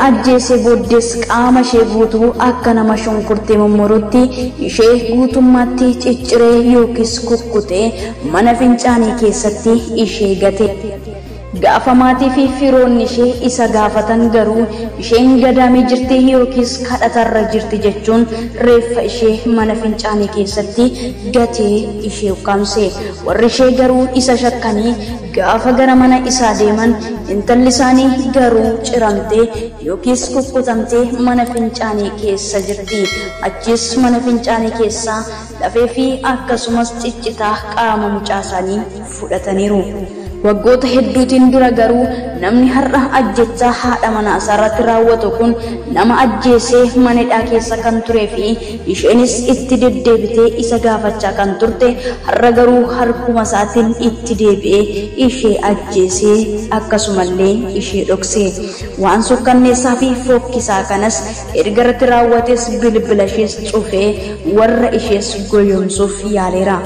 Ajjeesee booddees qaama ishee guutuu akka nama shunkurtii mummurutti ishee guutummaatti cicciree yookiis kukkutee mana fincaanii keessatti ishee gate. Gaafa maatii fi firoonni ishee isa gaafatan garuu isheen gadaamii jirti yookiis kadhatarra jirti jechuun reeffa ishee mana fincaanii keessatti gatee ishee ukkaamse. Warri ishee garuu isa shakkanii gaafa gara mana isaa deeman intalli isaanii garuu ciramtee yookiis kukkutamtee mana fincaanii keessa jirti. Achis mana fincaanii keessaa lafee fi akkasumas ciccitaa qaama mucaa isaanii fudhataniiru. Waggoota hedduutiin dura garuu namni har'a ajjechaa haadha manaa isaarratti raawwatu kun nama ajjeesee mana hidhaa keessa kan turee fi isheenis itti deddeebitee isa gaafachaa kan turte, har'a garuu harkuma isaatiin itti deebi'ee ishee ajjeesee akkasumallee ishee dhokse. Waan sukkanneessaa fi fokkisaa kanas erga irratti raawwates bilbila ishees cufee warra ishees goyoomsuuf yaaleera.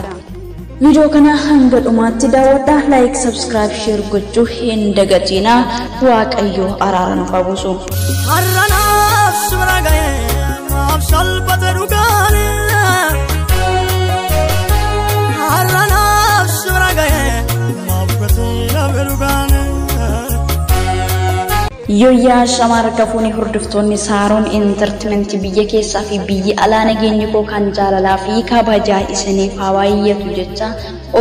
Viidiyoo kana hanga dhumaatti daawwadhaa. Like, subscribe, share gochuu hin dagatinaa. Waaqayyo araara nuuf haa buusu. Har'a naaf si bira ga'ee maaf salphate dhugaane. Har'a naaf si bira ga'ee maaf gatii dhabe dhugaane. Yooyyaa shamarra fuunee hordoftoonni Saaroon Entertainment biyya keessaa fi biyya alaa, nageenyi koo kan jaalalaa fi kabajaa isiniif haa baay'atu jecha,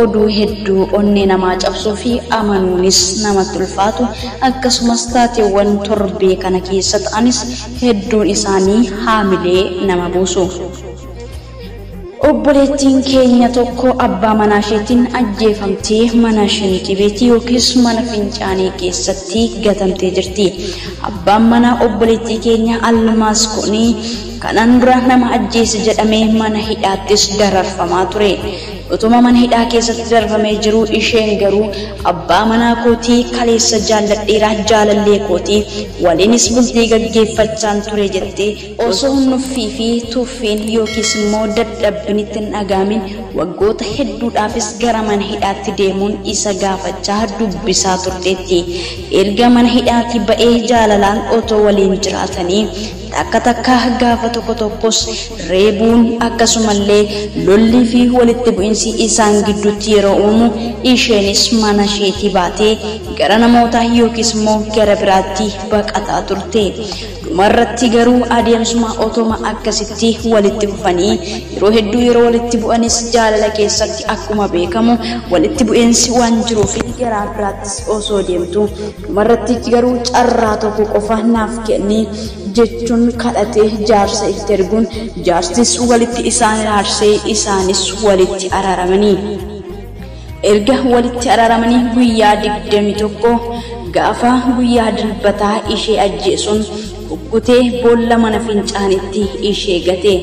oduu hedduu onnee namaa cabsuu fi amanuunis namatti ulfaatu, akkasumas taateewwan torbee kana keessa ta'anis hedduun isaanii haamilee nama buusu. Obboleettiin keenya tokko abbaa manaa isheetiin ajjeefamtee mana shintibeetii yookiis mana fincaanii keessatti gatamtee jirti. Abbaan manaa obboleettii keenya Almaas kuni kanaan dura nama ajjeese jedhamee mana hidhaattis dararfamaa ture. Utuma mana hidhaa keessatti darfamee jiru isheen garuu abbaa manaa kootii kaleessa jaalladheera, jaalallee kootii waliinis bultii gaggeeffachaan ture jettee osoo nuffii fi tuffiin yookiis immoo dadhabbinitti hin dhagaamin waggoota hedduudhaafis gara mana hidhaatti deemuun isa gaafachaa dubbisaa turteetti. Erga mana hidhaatti ba'ee jaalalaan otoo waliin jiraatanii takka takka gaafa tokko tokkos reebuun akkasumallee lollii fi walitti bu'insi isaan gidduutti yeroo uumu isheenis mana isheetii baatee gara namootaa yookiis immoo gara biraatti baqataa turte. Dhumarratti garuu adeemsuma otoma akkasitti walitti fufanii yeroo hedduu yeroo walitti bu'anis, jaalala keessatti akkuma beekamu walitti bu'insi waan jiruuf, gara biraattis osoo deemtu dhumarratti garuu carraa tokko qofa naaf kenni jechuun kadhatee jaarsa itti erguun jaarsis walitti isaan araarsee isaanis walitti araaramanii. Erga walitti araaramanii guyyaa 21 gaafa guyyaa Dilbataa ishee ajjeesuun kukkutee boolla mana fincaanitti ishee gate.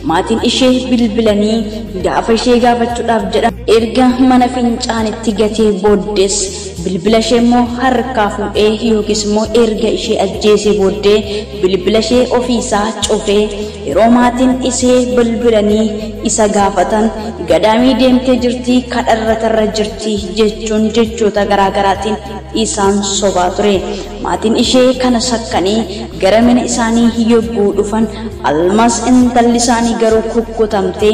Maatiin ishee bilbilanii gaafa ishee gaafachuudhaaf jedhan erga mana fincaanitti gatee booddees bilbila ishee immoo harkaa fuudhee yookiis immoo erga ishee ajjeesee booddee bilbila ishee ofiisaa cufee yeroo maatiin ishee bilbilanii isa gaafatan gadaamii deemtee jirti, kadharratarra jirti jechuun jechoota garaagaraatiin isaan sobaa ture. Maatiin ishee kana shakkanii gara mana isaanii yogguu dhufan Almaas intalli isaanii garuu kukkutamtee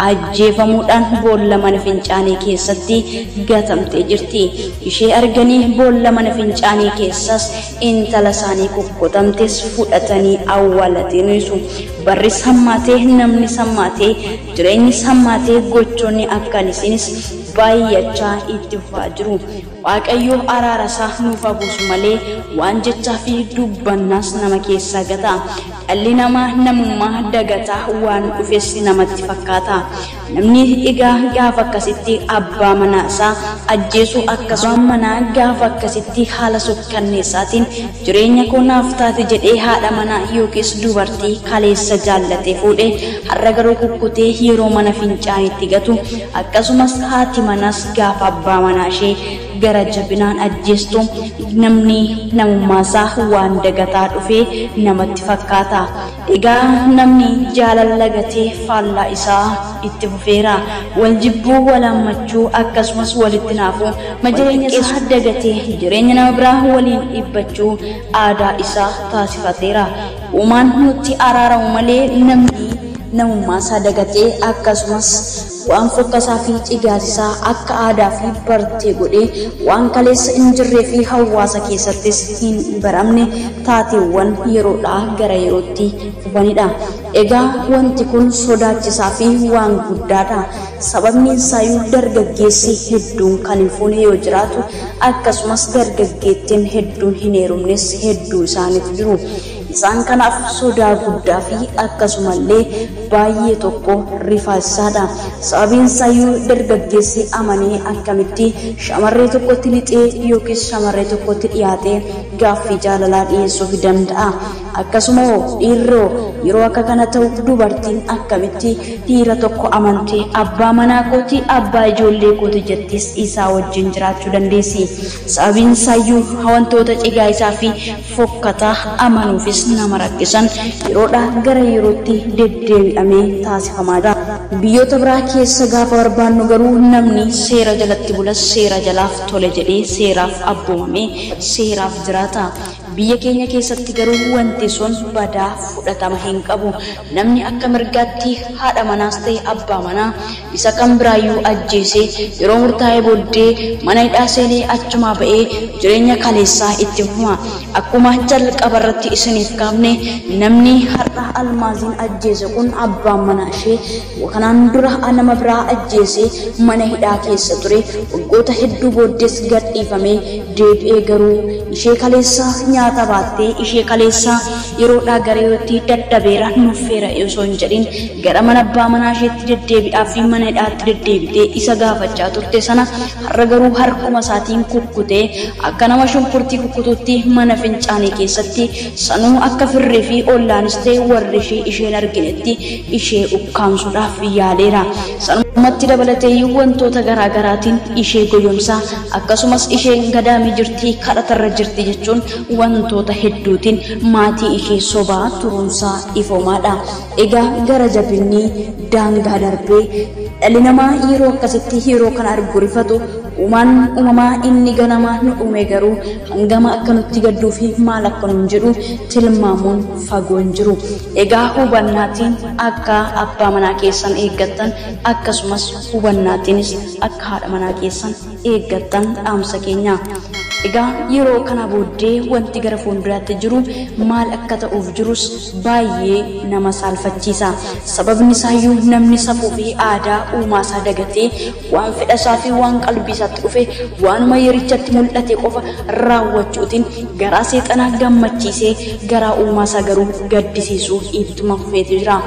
ajjeefamuudhaan boolla mana fincaanii keessatti gatamtee jirti. Ishee arganii boolla mana fincaanii keessas intala isaanii kukkutamtes fudhatanii awwaalataniiru. Barris hammaatee, namni hammaatee, jireenyis hammaatee, gochoonni akkanisiinis baay'achaa itti fufaa jiru. Waaqayyo araara isaa nuuf haa buusu malee waan jechaa fi dubbannaas nama keessaa gata. Dhalli namaa namummaa dagataa waan dhufes namatti fakkaata. Namni egaa gaafa akkasitti abbaa manaa isaa ajjeesuu, akkasuma manaa gaafa akkasitti haala sukkanneessaatiin jireenya koo naaf taate jedhee haadha manaa yookiis dubartii kaleessa jaallatee fuudhe har'a garuu kukkutee yeroo mana fincaanitti gatu, akkasumas haati manaas gaafa abbaa manaa ishee gara jabinaan ajjeestu namni namummaasaa waan dagataa dhufee namatti fakkaata. Egaa namni jaalala gatee faallaa isaa itti fufeera. Wal jibbuu, wal hammachuu akkasumas walitti naafuu jireenya isaa dagatee jireenya nama biraa waliin dhiibbachuu aadaa isaa taasifateera. Uumaan nutti araaramu malee namni namummaa isaa dagatee akkasumas waan fokkasaa fi cigaasisaa akka aadaa fi bartee godhee waan kaleessa hin jirree fi hawaasa keessattis hin baramne taateewwan yeroodhaa gara yerootti dhufanidha. Egaa wanti kun sodaachisaa fi waan guddaadha. Sababni isaayyuu dargaggeessi hedduun kan hin fuune yoo jiraatu akkasumas dargaggeettiin hedduun hin heerumnes hedduu isaaniitu jiru. Isaan kanaaf sodaa guddaa fi akkasumallee baay'ee tokko rifaasaadha. Sababiin isaayyuu dargaggeessi amanee akkamitti shamarree tokkotti lixee yookiis shamarree tokkotti dhiyaatee gaaffii jaalalaa dhiyeessuuf danda'a. Akkasuma dhiirroo yeroo akka kana ta'u dubartiin akkamitti dhiira tokko amantee abbaa manaa kooti abbaa ijoollee kooti jettis isaa wajjin jiraachuu dandeessi. Sababiin isaayyuu wantoota cigaa isaa fi fokkataa amanuufis nama rakkisan yeroodhaa gara yerootti deddeebi'amee taasifamaa jira. Biyyoota biraa keessa gaafa barbaannu garuu namni seera jalatti bulas seera jalaaf tole jedhee seeraaf abboomamee seeraaf jiraata. Biyya keenya keessatti garuu wanti sun badaa fudhatama hin qabu. Namni akka mirgaatti haadha manaas ta'e abbaa manaa isa kan biraayyuu ajjeesee yeroo murtaa'e booddee mana hidhaa seenee achumaa ba'ee jireenya kaleessaa itti fufa. Akkuma jalqaba irratti isiniif kaafne namni har'a Almaaziin ajjeese kun abbaan manaa ishee kanaan dura nama biraa ajjeesee mana hidhaa keessa ture waggoota hedduu booddees gadhiifamee deebi'ee garuu ishee kaleessaa nyaata baattee ishee kaleessaa yeroodhaa gara yerootti dadhabeera nuffeera osoo hin jedhin gara mana abbaa manaa isheetti deddeebi'aa fi mana hidhaatti deddeebitee isa gaafachaa turte sana har'a garuu harkuma isaatiin kukkutee akka nama shunkurtii kukkutuutti mana fincaanii keessatti sanuu akka firree fi ollaanis ta'e warri ishee isheen arginetti ishee ukkaamsuudhaaf yaaleera. Sanumatti dabalatee wantoota garaa garaatiin ishee goyomsaa akkasumas isheen gadaamii jirti kadhatarra jirti jechuun wantoota hedduutiin maatii ishee sobaa turuunsaa ifoomaadha. Egaa gara jabinni daangaa darbee dhalli namaa yeroo akkasitti yeroo kana argu rifatu uumaan uumamaa inni ganamaa nu uume garuu hangama akka nutti gadduu fi maal akka nuun jedhu tilmaamuun fagoo hin jiru. Egaa hubannaatiin akka abbaa manaa keessan eeggattan akkasumas hubannaatiinis akka haadha manaa keessan eeggattan dhaamsa keenya. Egaa yeroo kana booddee wanti gara fuulduraatti jiru maal akka ta'uuf jirus baay'ee nama saalfachiisa. Sababni isaayyuu namni safuu fi aadaa uumaa isaa dagatee waan fedha isaa fi waan qalbii isaatti dhufe waanuma yerichatti mul'ate qofa raawwachuutiin garaa seexanaa gammachiisee garaa uumaa isaa garuu gaddisiisuu ittuma fufeetu jira.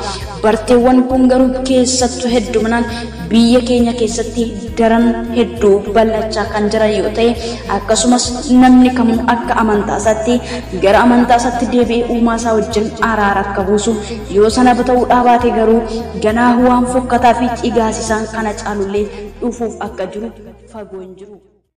Barteewwan kun garuu keessattuu hedduminaan biyya keenya keessatti daran hedduu bal'achaa kan jiran yoo ta'e akkasumas namni kamuu akka amantaa isaatti gara amantaa isaatti deebi'ee uumaa isaa wajjin araara akka buusu yoo sana ta'uudhaa baate garuu ganaa waan fokkataa fi cigaasisaan kana caalullee dhufuuf akka jiru fagoo hin jiru.